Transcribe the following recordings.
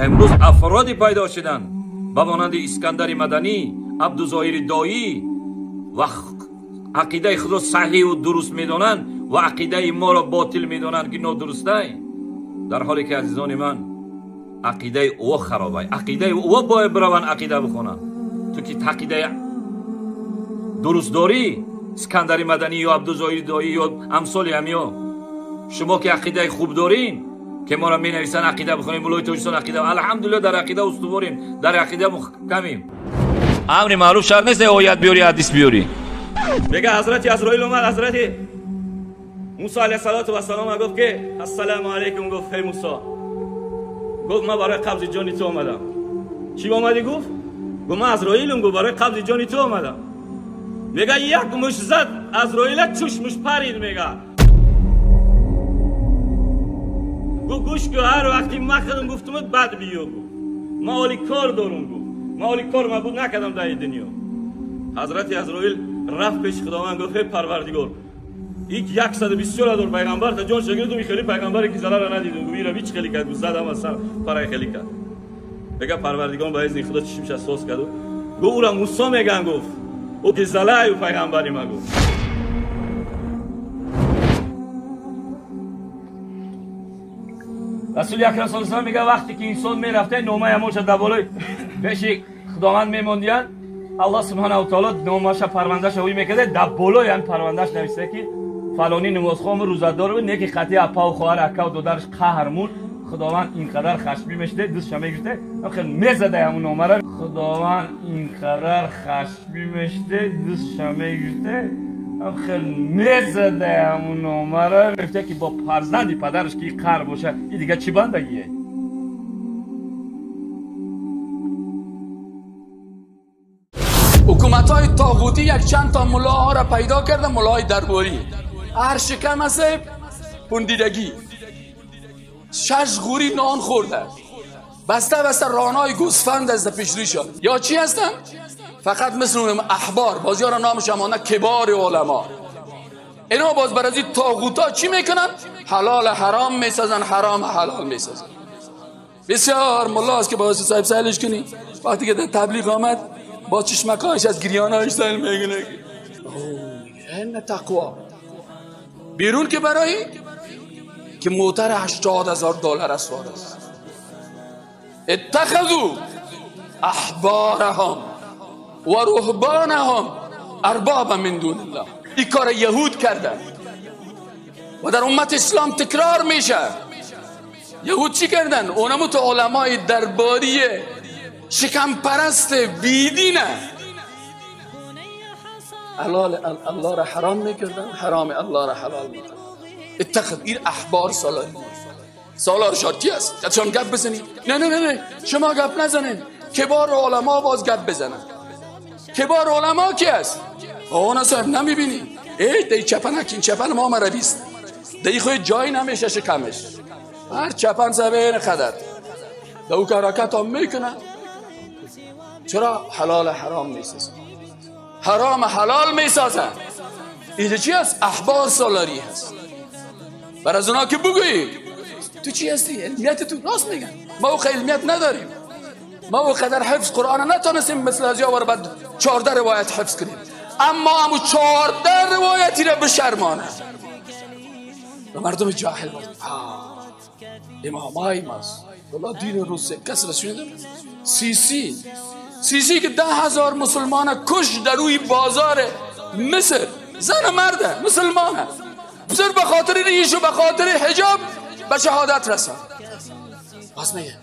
Имрӯз афроде пайдо шуданд ба монанди Искандари Маданӣ, Абдузоҳири Доӣ ва ақидаи худро саҳиҳу дуруст медонанд ва ақидаи моро ботил медонанд ки нодурустай, дар ҳоле ки азизони ман ақидаи ӯ харобай, ақидаи ӯ бояд бираванд ақида бихонанд. Ту ки ақидаи дуруст дорӣ, Искандари Маданӣ ё Абдузоҳири Доӣ ё амсоли ҳамиё, шумо ки ақидаи хуб дорин ки моро менависанд ақида бихонем, муллои Тоҷикистон ақида, алҳамдулиллоҳ дар ақида устуворем, дар ақида муҳкамем. Амри маъруф шарт нест оят биёрӣ, ҳадис биёрӣ. Мега ҳазрати Азроил омад, ҳазрати Мусо алайҳиссалоту вассалом гуфт ки ассалому алайкум. Гуфт эй Мусо, гуфт ман барои қабзи ҷони ту омадам. Чӣ омадӣ? Гуфт ман Азроилам, гуфт барои қабзи ҷони ту омадам. Мега як муш зад Азроила, чушмуш парид. Мега гуфт гӯш кун, ҳар вақти ман худам гуфтумат бад биё. Гуфт ман оли кор дорум. Гуфт ман оли кор мабуд накардам дар ин дунё. Ҳазрати Азроил рафт пеши Худованд, гуфт эй Парвардигор, ик 124 пайғамбар та ҷон шагирдум, хеле пайғамбаре ки зарара надидум. Гуфт ира ҳеч хеле кард, гуфт задам аз сар парай хеле кард. Мега Парвардигор ба изни Худо чишмша соз кард, гуфт ура Мусо меган, гуфт ӯ ки залаю пайғамбари ма. Гуфт Расули Акрам саллаллоҳу алайҳи васаллам мега вақте ки инсон мерафта номаи амоша дар болои пеши Худованд мемондиянд, Аллоҳ субҳанаҳу ва таоло номаша парвандаша ӯй мекарда, дар болои ҳам парвандаш нависта ки фалонӣ намозхон рӯзадор буд, неки қатъи апаву хоҳар акаву додараш қаҳр мурд. Худованд инқадар хашмӣ мешуда, дустша мегирифта, хел мезада ҳамун номара. Худованд инқадар хашмӣ мешуда, дустша мегирифта, хел мезада ҳамун номара. Мегуфта ки бо фарзанди падараш ки қаҳр боша, и дига чӣ бандагие? ҳукуматҳои тоғутӣ якчанд та муллоҳоро пайдо карда, муллоҳои дарборӣ. Ҳар шикам аст пундидагӣ, 6 ғӯри нон хӯрда, баста баста ронаи гӯсфанд аст пешрӯйшон. Ё чӣ ҳастанд? Фақат мисли аҳбор, бозиёро номаш амона кибори уламо. اینا باز بر از این طاغوتا چی میکنن؟ حلال حرام میسازن، حرام حلال میسازن. بسیار ملا است که باز صاحب سهلش کنی، وقتی که در تبلیغ آمد با چشمکایش از گریانایش سهل میگنه. این تقوا بیرون که برای که موتر $80,000 اسوار است. اتخذوا احبارهم و رهبانهم اربابا من دون الله. این کار یهود کردن و در امت اسلام تکرار میشه. یهود چی کردن؟ اونمو تو علمای درباری شکم پرست بیدینه حلال الله را حرام میکردن، حرام الله را حلال میکردن. اتخذ این احبار سالاری سالار شارتی است. چون گپ بزنید؟ نه نه نه نه، شما گپ نزنید، کبار علما باز گپ بزنن. کبار علما کی است؟ اون صاحب نمیبینی؟ ای دی چپن این چپن ما مرویست، دی خود جای نمیشه شکمش، هر چپن صاحب این قدر دو که حرکت هم میکنه. چرا حلال حرام میسازن، حرام حلال میسازن؟ اینجا چی هست؟ احبار سالاری هست. بر از اونا که بگویی تو چی هستی؟ علمیت تو راست میگن، ما او علمیت نداریم، ما او قدر حفظ قرآن نتونستیم مثل از یاور بعد 14 روایت حفظ کنیم، اما همو 14 روایتی را بشرمانه و مردم جاهل بود. امامای ماست والله دین روسه کس رسونده. سیسی که 10,000 مسلمان کش در روی بازار مصر، زن و مرده مسلمانه، بزر به خاطر ریش و به خاطر حجاب به شهادت رسند. باز میگه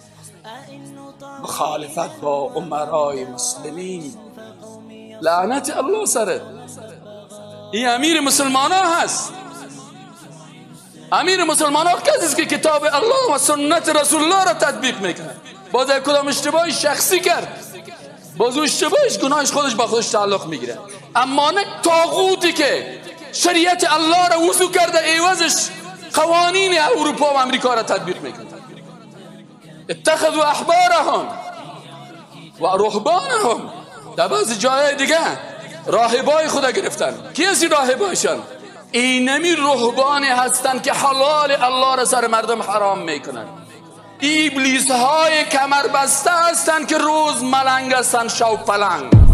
مخالفت با امرای مسلمین، لعنت الله سرت. این امیر مسلمان ها هست. امیر مسلمان ها کسی است که کتاب الله و سنت رسول الله را تطبیق میکنه. باز کدام اشتباهی شخصی کرد، باز اشتباهش گناهش خودش با خودش تعلق میگیره. اما نه طاغوتی که شریعت الله را وضو کرده، عوضش قوانین اروپا و امریکا را تطبیق میکنه. اتخذوا احبارهم و رهبانهم. در بعضی جای دیگه راهبای خدا گرفتن. کی هستی راهبایشان؟ اینمی رهبانی هستند که حلال الله را سر مردم حرام میکنن. ابلیس های کمربسته هستند که روز ملنگ هستند، شو پلنگ.